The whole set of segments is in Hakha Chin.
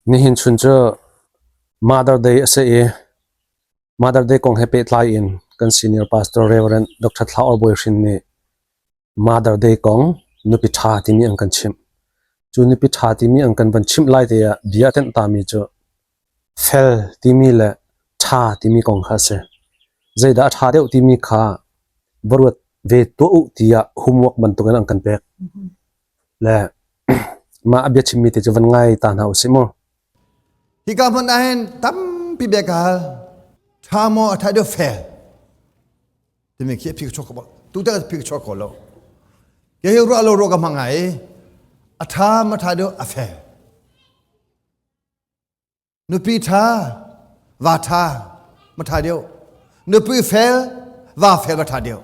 Nihin chun cu Mother Day a si i Mother Day kong he pehtlai in kan senior pastor Reverend Dr. Thla Or Bawi Hrin nih Mother Day kong nupi ṭha timi an kan chimh. Cu nupi ṭha timi an kan van chimh lai te ah bia a tenh tami cu fel timi le ṭha timi kong kha a si. Zeidah a ṭha deuh timi kha va ruat ve tuah u tiah homework bantukin an kan pek. Le mah a biachimmi te cu van ngai ta hna usih mu. Hika hmun ah hin tampi bia ka hal. Ṭha maw a ṭha deuh fel timi khi a phi ka chuak ko tu te phi ka chuak ko lo. Ke hi ruah lo ruah ka hmang ngai a ṭha ma ṭha deuh a fel. Nupi ṭha va ṭha ma ṭha deuh. Nupi fel va fel ma ṭha deuh.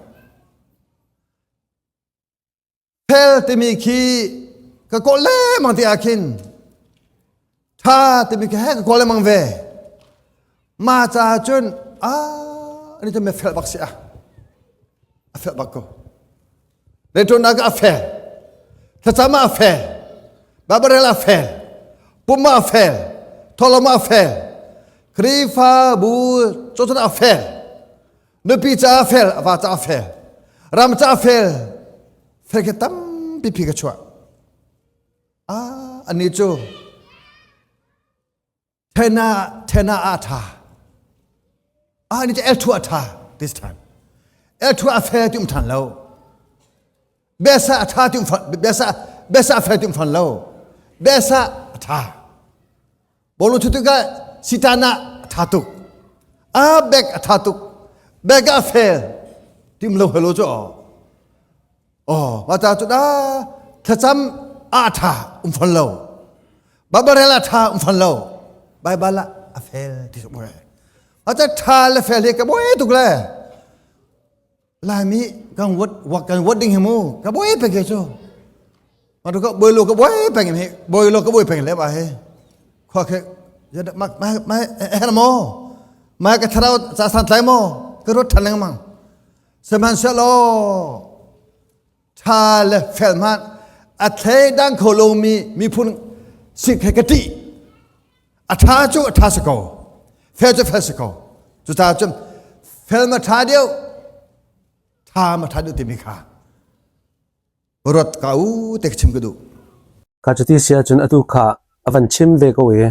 Fel timi khi ka kawl lengmang ti ah khin ṭha timi khi he ka kawl lengmang ve. Ma caah cun ah ani cu me fel bak si a. A fel bak ko. Leṭuannak ah a fel. Thlacam ah a fel. Babarel a fel. Pum ah a fel. Thawlawm ah a fel. Khrihfabu cawcun a fel. Nupi caah fel, a va caah fel, ram caah fel, fel khi tampi phi ka chuah. Ah, ani cu thena thena a tha. Ah, ani cu L2 a tha this time. L2 a fel ti um than lo. Besa a tha ti um besa besa a fel ti um than lo. Besa a tha. Bawlung thu tikah sitan ah a tha tuk. A bek a tha tuk. Bek ah a fel. Tim lo hello cu aw. Oh, ma ta cu da thlacam a tha um fon lo. Babarel a tha um fon lo. Baibal ah a fel ti su mure. Ma ta tha le fel hi ka boi tuk le. Laimi kan wat wak kan wat ding hi mu ka boi pe ke cu ma tu ka boi lo ka boi peng hi boi lo ka boi peng le ba he khwa khe ma ma ma her mo ma ka tharau cha san tlai mo ka rot than lengmang sihmanhsehlaw tha le fel man a thlei dang kho lo mi miphun sik he ka ti a tha cu a tha si ko fel cu fel si ko cucaah cun fel ma tha deuh tha ma tha deuh timi kha ruat ka u te chim ka duh Ka cuti si ahcun atu kha a van chim ve ko i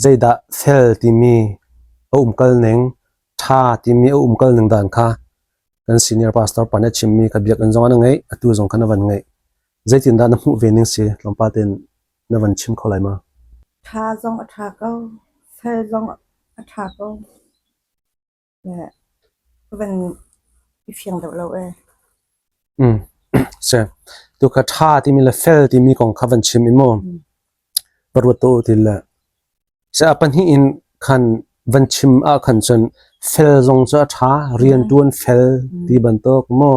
zeidah fel timi a umkal ning, ṭha timi a umkal ning dan kha kan senior pastor pa nih a chimmi kha biakinn zong ah na ngeih, atu zong kha na van ngeih. Zeitindah na hmuh ve ning si tlawmpal tein na van chim kho lai ma? Ṭha zong a ṭha ko, fel zong a ṭha ko. Ka van i fiang deuh lo ee. Si. Tu kha ṭha timi le fel timi kong kha van chim i mu. Va ruat tuah u ti le. Si a pahnih in khan van chim ah khan cun fel zong cu a ṭha, rianṭuan fel ti bantuk mu.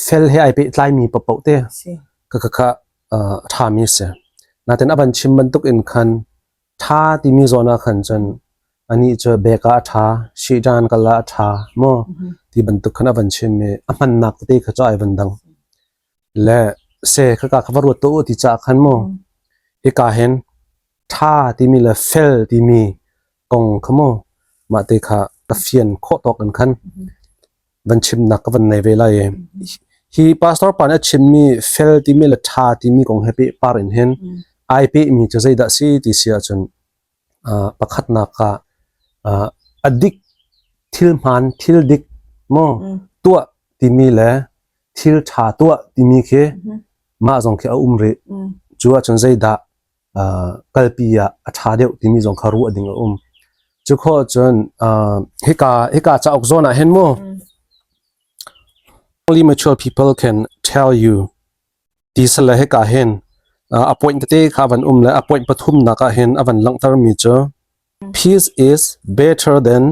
Fel he ai pehtlaimi paohpaoh te ka kha kha a ṭhami a si. Nain a van chim bantuk in khan ṭha timi zawn ah khan cun anih cu bek ah a ṭha, sihṭan kal ah a ṭha maw ti bantuk khan a van chim i a hmannak tete kha cu ai van dang. Le se khaka kha va ruat tuah u ti caah khan mu hika hin ṭha timi le fel timi kong kha mu mah te kha ka fian khawh tawk in khan van chimnak ka van nei ve lai i hi pastor pa nih a chimmi fel timi le ṭha timi kong he pehpar in hin ai pehmi cu zeidah si ti si ahcun pakhatnak ah a dik thil hmaan thil dik maw tuah timi le thil ṭha tuah timi khi mah zong khi a um rih. Cu ahcun zeidah kalpi ah a ṭha deuh timi zong kha ruah ding a um. Cu khawh cun hika hika cauk zawn ah hin mu only mature people can tell you ti sale hika hin a point tete kha van um le a point pathum nak ah hin a van langhter mi cu peace is better than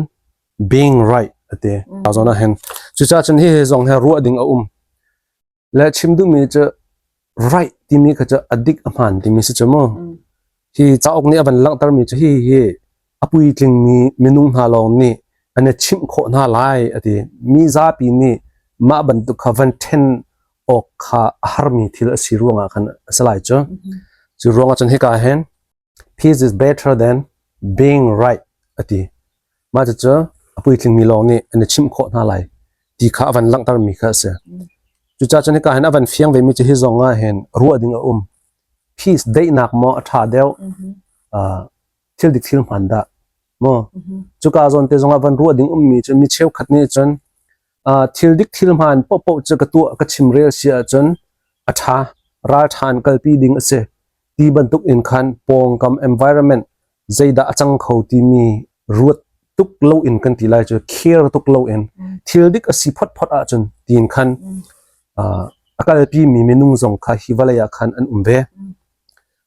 being right ati zawn ah hin cucaah cun hi zong he ruah ding a um Le chim duhmi cu right timi kha cu a dik a hmaan timi si cu mu. Hi cauk nih a van langhtermi cu hi hi a puitlingmi minung hna lawng nih an i chimh khawh hna lai a ti. Mi zapi nih mah bantuk kha van ṭhen awk kha a harmi thil a si ruangah khan a si lai cu. Cu ruangah cun hika hin. Peace is better than being right a ti. Mah cucu a puitlingmi lawng nih an i chimh khawh hna lai ti kha a van langhtermi kha a si. Cucaah cun hika hin a van fiang vemi cu hi zong ah hin ruah ding a um. Peace daihnak maw a ṭha deuh? Thil dik thil hmaan dah? Maw? Cuka zawn te zong ah van ruah ding ummi cu mi cheukhat nih cun thil dik thil hmaan paohpaoh cu ka tuah ka chimrel si ahcun a ṭha ralṭha in kalpi ding a si ti bantuk in khan pawngkam environment zeidah a cang kho timi ruat tuk loin kan ti lai cu care tuk loin thil dik a si photphot ahcun tiin khan a kalpi mi minung zong kha hi vawlei ah khan an um ve.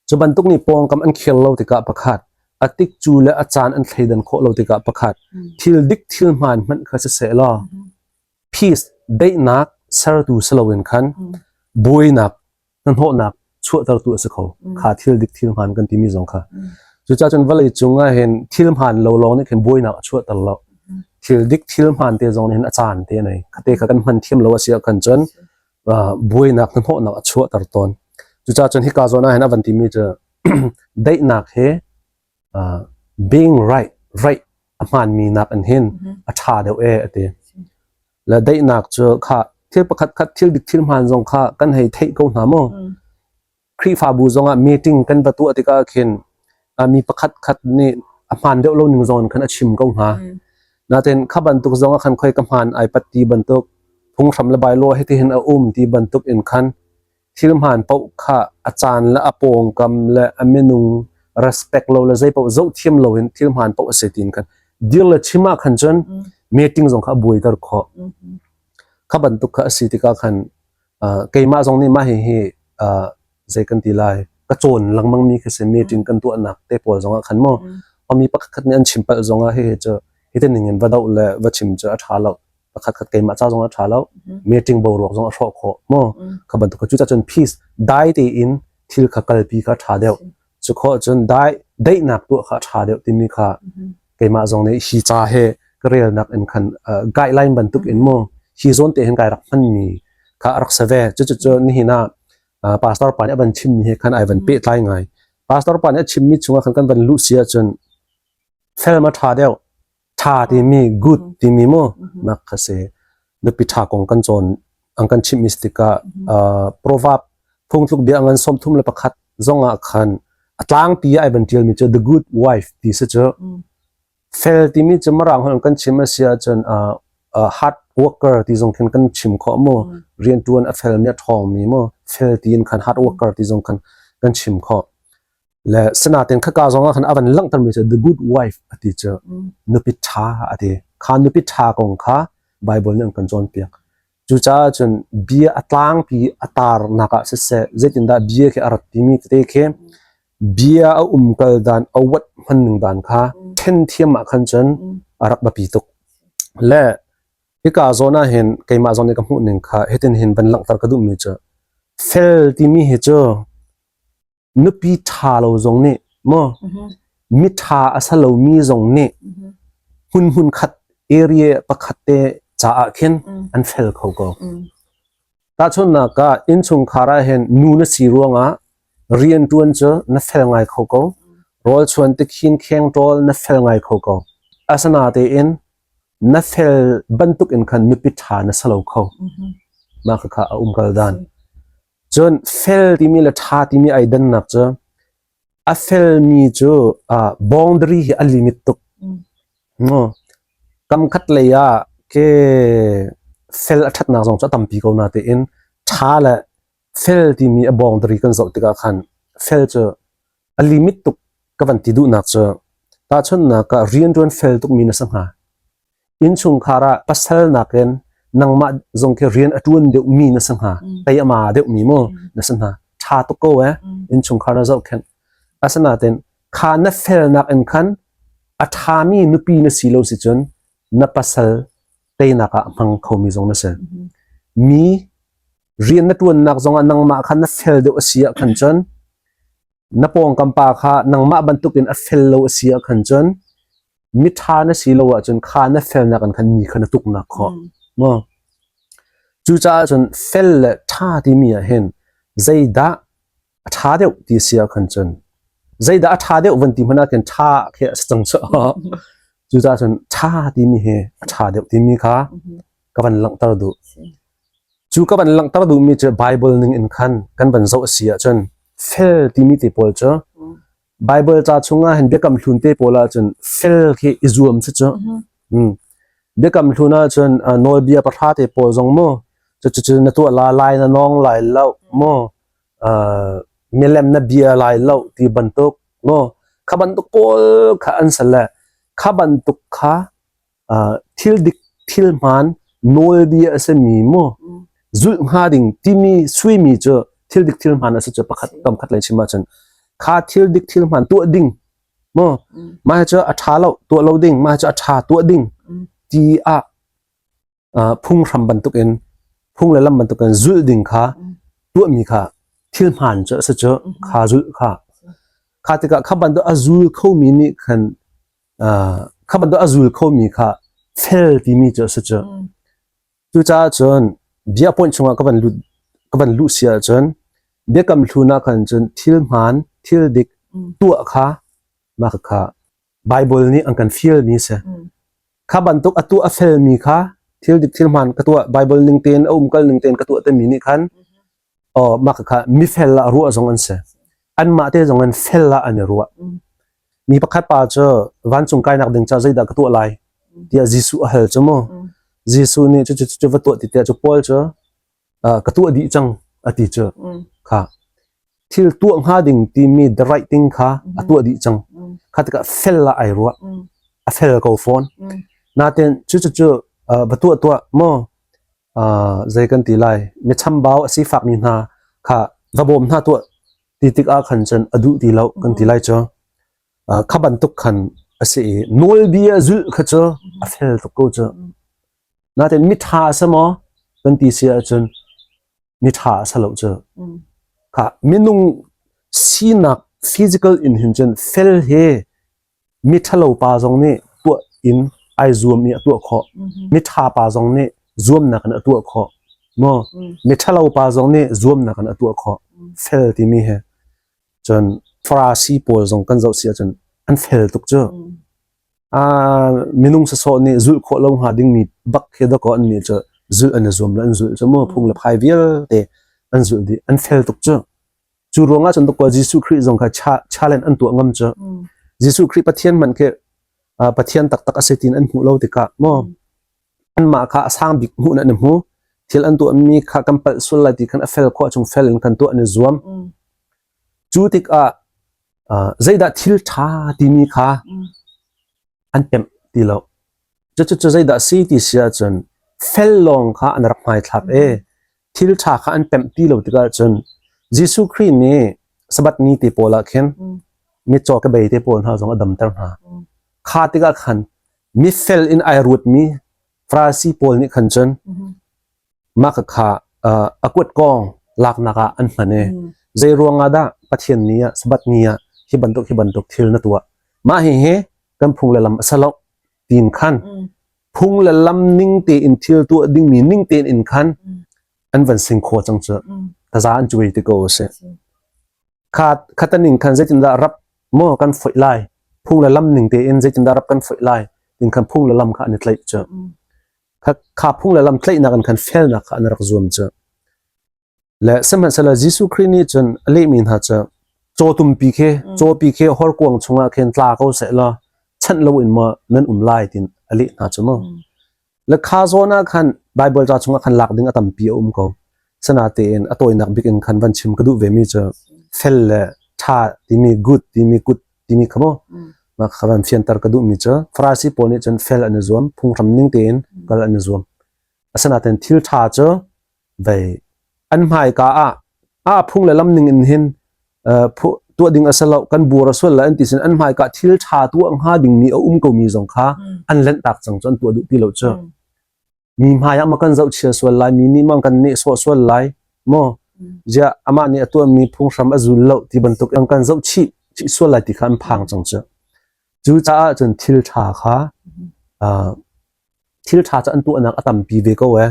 Cu bantuk nih pawngkam an khir lo tikah pakhat, a tikcu le a caan an thleidan khawh lo tikah pakhat, thil dik thil hmaan hmanh kha siseh law peace daihnak sertu si loin khan buainak hnahnawhnak chuahtertu a si kho. Kha thil dik thil hmaan kan timi zong kha. Cucaah cun vawlei cung ah hin thil hmaan lo lawng nih khin buainak a chuahter lo. Thil dik thil hmaan te zong nih hin a caan te a nei. Khate kha kan hman thiam lo a si ahkhan cun buainak hnahnawhnak a chuahter tawn. Cucaah cun hika zawn ah hin a van timi cu daihnak he being right, right a hmaanmi nak in hin a ṭha deuh e a ti. Le daihnak cu kha thil pakhat khat thil dik thil hmaan zong kha kan hei theih ko hna maw? Khrihfabu zongah meeting kan va tuah tikah khin mi pakhat khat nih a hmaan deuh lo ning zong in khan a chim ko hnga. Nain kha bantuk zongah khan khoi ka hmaan ai pat ti bantuk phunghram le bylaw hitihin a um ti bantuk in khan thil hmaan paoh kha a caan le a pawngkam le a minung respect lo le zei paoh zoh thiam lo in thil hmaan paoh a si tiin khan dir le chim ah khan cun meeting zong kha a buaiter khawh. Kha bantuk kha a si tikah khan keimah zong nih mah hihi zei kan ti lai ka cawn lengmang mi khi si meeting kan tuahnak te pawl zongah khan mu mi pakhat khat nih an chim palh zongah hihi cu hiti ning in va doh le va chim cu a ṭha lo pakhat khat keimah ca zong a ṭha lo meeting boruak zong a hrawh khawh mu kha bantuk cu cun peace dai tein thil kha kalpi kha ṭha deuh cu khawh cun dai daihnak tuah kha ṭha deuh timi kha keimah zong nih hi ca he ka relnak in khan guideline bantuk in mu hi zawn te hin kai rak hmanmi kha a rak si ve cucu nihin ah pastor pa nih a van chimmi he khan ai van pehtlai ngai pastor pa nih a chimmi chungah khan kan van luh si ahcun fel ma ṭha deuh ṭha timi good timi mu nak kha si nupi ṭha kong kan cawn an kan chimh mi si tikah proverb phungtluk bia ngan 31 zongah khan a tlangpi ai van ṭial mi cu the good wife ti si cu fel timi cu mirang holh kan chim a si ahcun hard worker ti zong khin kan chim khawh mu rianṭuan a fel mi a ṭhawng mi mu fel tiin khan hard worker ti zong khan kan chim khawh le sinain khaka zong ah khan a van langhter mi cu the good wife a ti cu nupi ṭha a ti kha nupi ṭha kong kha Bible nih an kan cawnpiak cucaah cun bia a tlangpi a tarnak ah siseh zeitindah bia khi a rat timi tete khi bia a umkal dan a wat hman ning dan kha ṭhen thiam ah khan cun a rak biapi tuk le hika zawn ah hin keimah zawn i ka hmuh ning kha hitin hin van langhter ka duhmi cu fel timi hi cu nupi ṭha lo zong nih maw miṭha a sa lomi zong nih hmun hmun khat area pakhat te caah khin an fel kho ko. Tahchunhnak ah innchungkhar ah hin nu na si ruangah rianṭuan cu na fel ngai kho ko. Rawl chuan tikhin kheng ṭawl na fel ngai kho ko. Asinatein na fel bantuk in khan nupi ṭha na sa lo kho. Mah khakha a umkal dan. Cun fel timi le ṭha timi ai dannak cu a felmi cu boundary hi a limit tuk. Kam khat lei ah ke fel a ṭhatnak zong cu a tampi ko natein ṭha le fel timi a boundary kan zoh tikah khan fel cu a limit tuk ka van ti duhnak cu tahchunhnak ah rianṭuan fel tukmi na si hnga. Innchungkhar ah pasal nakin nangmah zong khi rian a ṭuan deuhmi na si hnga. Tei a ma deuhmi mu na si hnga. Ṭha tuk ko eh. Innchungkhar na zohkhenh. Asinain kha na felnak in khan a ṭhami nupi na si lo si cun na pasal teinak ah hmang khomi zong na si. Mi rian na ṭuannak zongah nangmah kha na fel deuh a si ah khan cun na pawngkam pa kha nangmah bantukin a fel lo a si ah khan cun miṭha na si lo ahcun kha na felnak in khan mi kha na tuknak khawh maw cucaah cun fel le ṭha timi ah hin zeidah a ṭha deuh ti si ah khan cun. Zeidah a ṭha deuh van ti hmanh ah khin ṭha khi a si cang cu. Cucaah cun ṭha timi hi a ṭha deuh timi kha ka van langhter duh. Cu ka van langhter duhmi cu Bible ning in khan kan van zoh a si ahcun fel timi te pawl cu Bible ca chungah hin biakam hlun te pawl ahcun fel khi i zuam si cu. Biakam hlun ahcun nawlbia pahra te pawl zong mu cucu na tuah la lai na nawng lai lo mu milem na bia lai lo ti bantuk mu kha bantuk pawl kha an sal le kha bantuk kha thil dik thil hmaan nawlbia a simi mu zulh hnga ding timi suimi cu thil dik thil hmaan a si cu pakhat kam khat lei chim ahcun kha thil dik thil hmaan tuah ding mu mah cu a ṭha lo tuah lo ding mah cu a ṭha tuah ding ti ah phunghram bantukin phung le lam bantukin zulh ding kha tuahmi kha thil hmaan cu a si cu kha zulh kha kha tikah kha bantuk a zul khomi nih khan kha bantuk a zul khomi kha fel timi cu a si cu. Cucaah cun bia point chungah ka van lut ka van luh si ahcun biakam hlun ah khan cun thil hmaan thil dik tuah kha mah kha Bible nih an kan fialmi si. Kha bantuk a tuah a felmi kha thil dik thil hmaan ka tuah Bible ning tein a umkal ning tein ka tuah timi nih khan oh mah kha mifel ah ruah zong an si. Anmah te zong in fel ah an i ruah. Mi pakhat pa cu vancung kainak ding ca zeidah ka tuah lai tiah Jesuh a hal cu mu. Jesuh nih cu cu cu va tuah ti tiah cu Paul cu ka tuah dih cang a ti cu kha thil tuah hnga ding timi the right thing kha a tuah dih cang kha tikah fel ah ai ruah a fel ko fawn natin cu cu cu va tuah tuah maw zei kan ti lai mi chambau a sifak mi hna kha va bawm hna tuah ti tikah khan cun a duh ti lo kan ti lai cu kha bantuk khan a si i nawlbia zulh kha cu a fel tuk ko cu Nain miṭha a si maw kan ti si ahcun miṭha a si lo cu. Kha minung sinak physical in hin cun fel hi miṭhalo pa zong nih tuah in ai zuam i a tuah khawh. Miṭha pa zong nih zuamnak in a tuah khawh. Maw miṭhalo pa zong nih zuamnak in a tuah khawh. Fel timi hi. Cun Farasi pawl zong kan zoh si ahcun an fel tuk cu. Minung sawsawh nih zulh khawh lo hnga dingmi bak khi dakaw an nih cu zulh an i zuam le an zulh cu mu phung le phai vialte an zulh dih an fel tuk cu. Cu ruangah cun dakaw Jesuh Khrih zong kha challenge an tuah ngam cu. Jesuh Khrih Pathian hmanh khi Pathian taktak a si tiin an hmuh lo tikah maw anmah kha a sang bik hmuh an i hmu. Thil an tuahmi kha kan palh sual lai ti khan a fel khawh chung fel in kan tuah an i zuam. Cu tikah zeidah thil ṭha timi kha an pemh ti lo. Cucu zeidah a si ti si ahcun fel lawng kha an rak hmaithlak i thil ṭha kha an pemh ti lo tikah cun Jesuh Khrih nih Sabbath ni te pawl ah khin mitcaw kebei te pawl hna zong a damter hna. Kha tikah khan mifel in ai ruatmi Farasi pawl nih khan cun mah kha a kutkawng laknak ah an hman i zei ruangah dah Pathian ni ah Sabbath ni ah hi bantuk hi bantuk thil na tuah mah hihi kan phung le lam a si lo tiin khan phung le lam ning tein thil tuah dingmi ning tein in khan an van sing kho cang cu taza an cuai ti ko a si kha khataning khan zeitindah rap maw kan foih lai phung le lam ning tein zeitindah rap kan foih lai tin khan phung le lam kha an i tlaih cu Kha phung le lam tlaihnak in khan felnak kha an rak zuam cu. Le sihmanhsehlaw Jesuh Khrih nih cun a lehmi hna cu cawtumpi khi cawpi khi horkuang chungah khin tla ko seh law chanh loin maw nan um lai tiin a leh hna cu mu. Le kha zawn ah khan Baibal ca chungah khan lak ding a tampi a um ko. Sinatein a tawinak bik in khan van chim ka duh vemi cu fel le ṭha timi good timi kut timi kha mu mah kha van fianter ka duhmi cu Farasi pawl nih cun fel an i zuam phunghram ning tein kal an i zuam asinain thil ṭha cu vei an hmaika ah a phung le lam ning in hin tuah ding a si lo kan bur a sual la an ti sin an hmaika thil ṭha tuah hnga dingmi a um komi zong kha an lenh tak cang cu an tuah duh ti lo cu Mi hmai ah ma kan zohchia sual lai, mi nih ma kan nehsawh sual lai, maw? Ziah amah nih a tuahmi phunghram a zul lo ti bantuk an kan zoh chih chih sual lai ti kha an phang cang cu. Cucaah cun thil ṭha kha thil ṭha cu an tuahnak a tampi ve ko ee.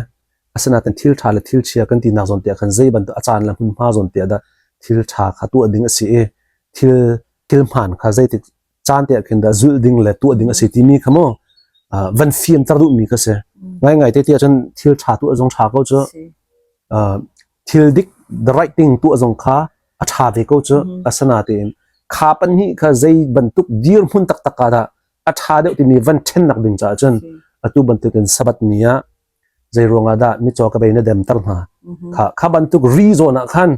Asinain thil ṭha le thil chia kan tinak zawn te ah khan zei bantuk a caan le hmunhma zawn te ah dah thil ṭha kha tuah ding a si i thil. Thil hmaan kha zeitik caan te ah khin dah zulh ding le tuah ding a si timi kha mu van fianter duhmi kha si. Ngaingai te ti ahcun thil ṭha tuah zong ṭha ko cu. Thil dik the right thing tuah zong kha a ṭha ve ko cu. Asinain kha pahnih kha zei bantuk dirhmun taktak ah dah a ṭha deuh timi van ṭhennak ding caah cun atu bantukin Sabbath ni ah zei ruangah dah mitcaw ka bei na demter hna kha kha bantuk ri zawn ah khan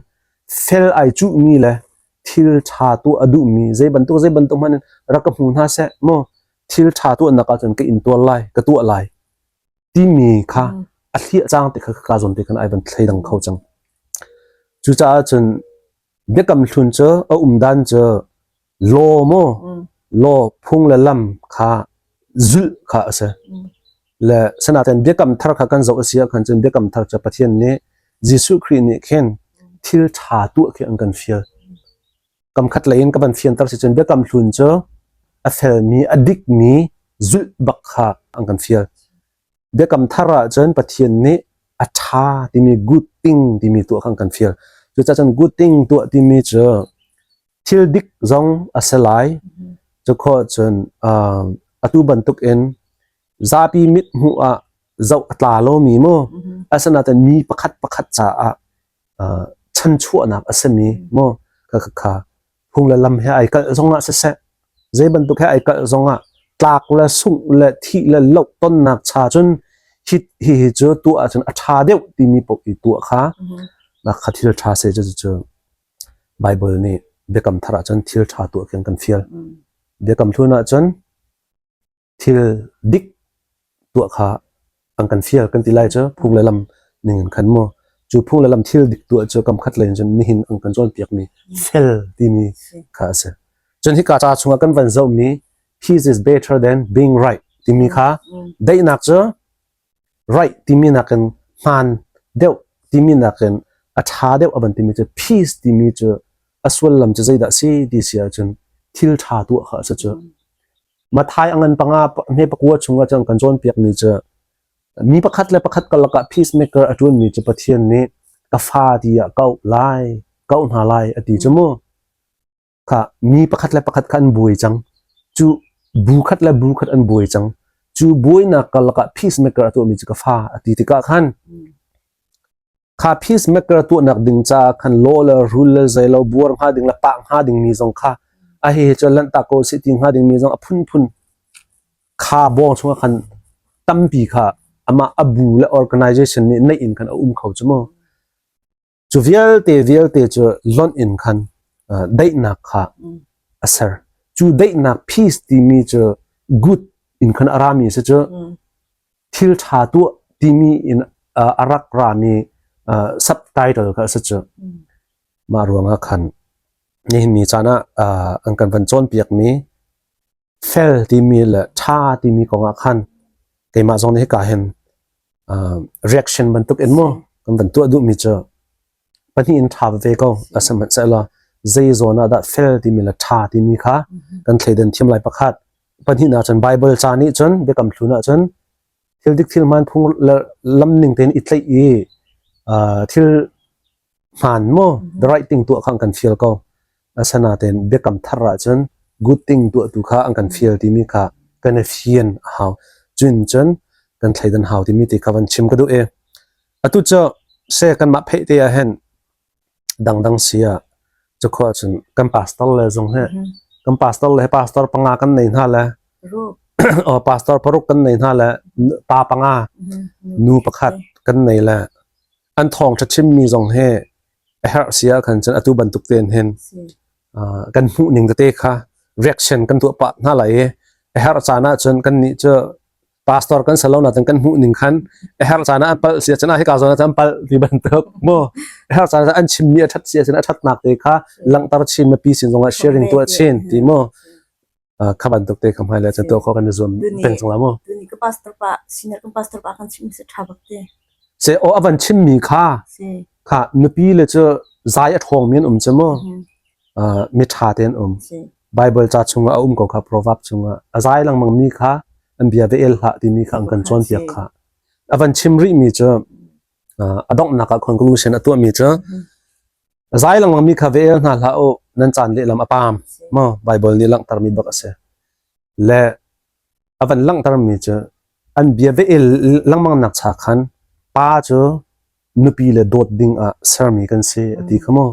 fel ai cuhmi le thil ṭha tuah a duhmi zei bantuk zei bantuk hmanh in rak ka hmu hna seh maw thil ṭha tuahnak ah cun ka in tuar lai ka tuah lai timi kha a hliah cang ti kha ka zawn te khan ai van thleidang kho cang. Cucaah cun Biakam Hlun cu a um dan cu law maw law phung le lam kha zulh kha a si. Le sanaten biakam thar kha kan zoh a si ah khan cun biakam thar cu Pathian nih Jesuh Khrih nih khin thil ṭha tuah khi an kan fial. Kam khat lei in ka van fianter si cun biakam hlun cu a felmi a dikmi zulh bak kha an kan fial. Biakam thar ah cun Pathian nih a ṭha timi good thing timi tuah kha an kan fial. Cucaah cun good thing tuah timi cu thil dik zong a si lai. Cu khawh cun atu bantuk in zapi mit hmuh ah zoh a tla lomi mu asinain mi pakhat pakhat caah chanchuahnak a simi mu kha kha phung le lam he ai kalh zongah siseh zei bantuk he ai kalh zongah tlak le sungh le thih le loh tonnak cha cun hi hi hi cu tuah ahcun a ṭha deuh timi paoh i tuah kha na kha thil ṭha se cu cu Bible nih biakam thar ahcun thil ṭha tuah khi an kan fial. Biakam hlun ahcun thil dik tuah kha an kan fial kan ti lai cu phung le lam ning in khan mu cu phung le lam thil dik tuah cu kam khat lei in cun nihin an kan cawnpiak mi fel timi kha a si. Cun hika ca chungah kan van zohmi peace is better than being right timi kha daihnak cu right timi nakin hmaan deuh timi nakin a ṭha deuh a van timi cu peace timi cu a sullam cu zeidah si ti si ahcun thil ṭha tuah kha a si cu. Mathai a ngan panga hme pakua chungah cun kan cawnpiakmi cu mi pakhat le pakhat karlak ah peacemaker a ṭuanmi cu Pathian nih ka fa tiah koh lai, koh hna lai a ti cu mu. Kha mi pakhat le pakhat kha an buai cang. Cu bu khat le bu khat an buai cang. Cu buainak karlak ah peacemaker a tuahmi cu ka fa a ti tikah khan Kha peacemaker tuahnak ding caah khan law le rul le zeilo buar hnga ding le pah hnga dingmi zong kha a hihi cu lanhtak ko sih ti hnga dingmi zong a phunphun kha bawng chungah khan tampi kha amah a bu le organization nih neih in khan a um kho cu mu. Cu vialte vialte cu lonh in khan daihnak kha a ser. Cu daihnak peace timi cu good in khan a rami si cu thil ṭha tuah timi in a rak rami subtitle kha a si cu. Mah ruangah khan nihin ni caan ah an kan van cawnpiakmi fel timi le ṭha timi kongah khan keimah zong nih hika hin reaction bantuk in mu kan van tuah duhmi cu pahnih in ṭha ve ko a sihmanhsehlaw zei zawn ah dah fel timi le ṭha timi kha kan thleidan thiam lai pakhat pahnihnak cun Bible ca nih cun Biakam Hlun ah cun thil dik thil hmaan phung le lam ning tein i tlaih i thil hmaan maw the right thing tuah kha an kan fial ko. Asinain Biakam Thar ah cun good thing tuah tu kha an kan fial timi kha kan i fian a hau. Cun cun kan thleidan hau timi ti kha van chim ka duh i atu cu se kanmah pheih te ah hin dangdang si ah cukhua cun kan pastor le zong hi kan pastor le pastor panga kan nei hna le oh pastor paruk kan nei hna le pa panga nu pakhat kan nei le an thawng ṭha chimmi zong hi a herh si ah khan cun atu bantuk tein hin kan hmuh ning tete kha reaction kan tuah pah hna lai i a herh caan ah cun kan nih cu pastor kan si lo nain kan hmuh ning khan a herh caan ah an palh si ahcun ah hika zawn ah an palh ti bantuk mu a herh caan ah an chimmi a ṭhat si ahcun a ṭhatnak te kha langhter chin mipi sin zongah sharing tuah chin ti mu kha bantuk te kha hmai le cun tuah khawh kan i zuam peng cang la mu Tuni ka pastor pa senior kan pastor pa kan chim si ṭha bak te. Se o avan chimmi kha kha nupi le cu zai a ṭhawng mi an um cu mu mi ṭha te an um Bible ca chungah a um ko kha proverb chungah a zai lengmang mi kha an bia ve el hlah timi kha an kan cawnpiak kha a van chim rih mi cu a donghnak ah conclusion a tuah mi cu a zai lengmang mi kha ve el hna hlah u. Nan caan lehlam a paam. Mo Bible nih langhtermi bak a si. Le a van langhtermi cu an bia ve el lengmang nak cha khan pa cu nupi le dawt ding ah sermi kan si a ti kha mu.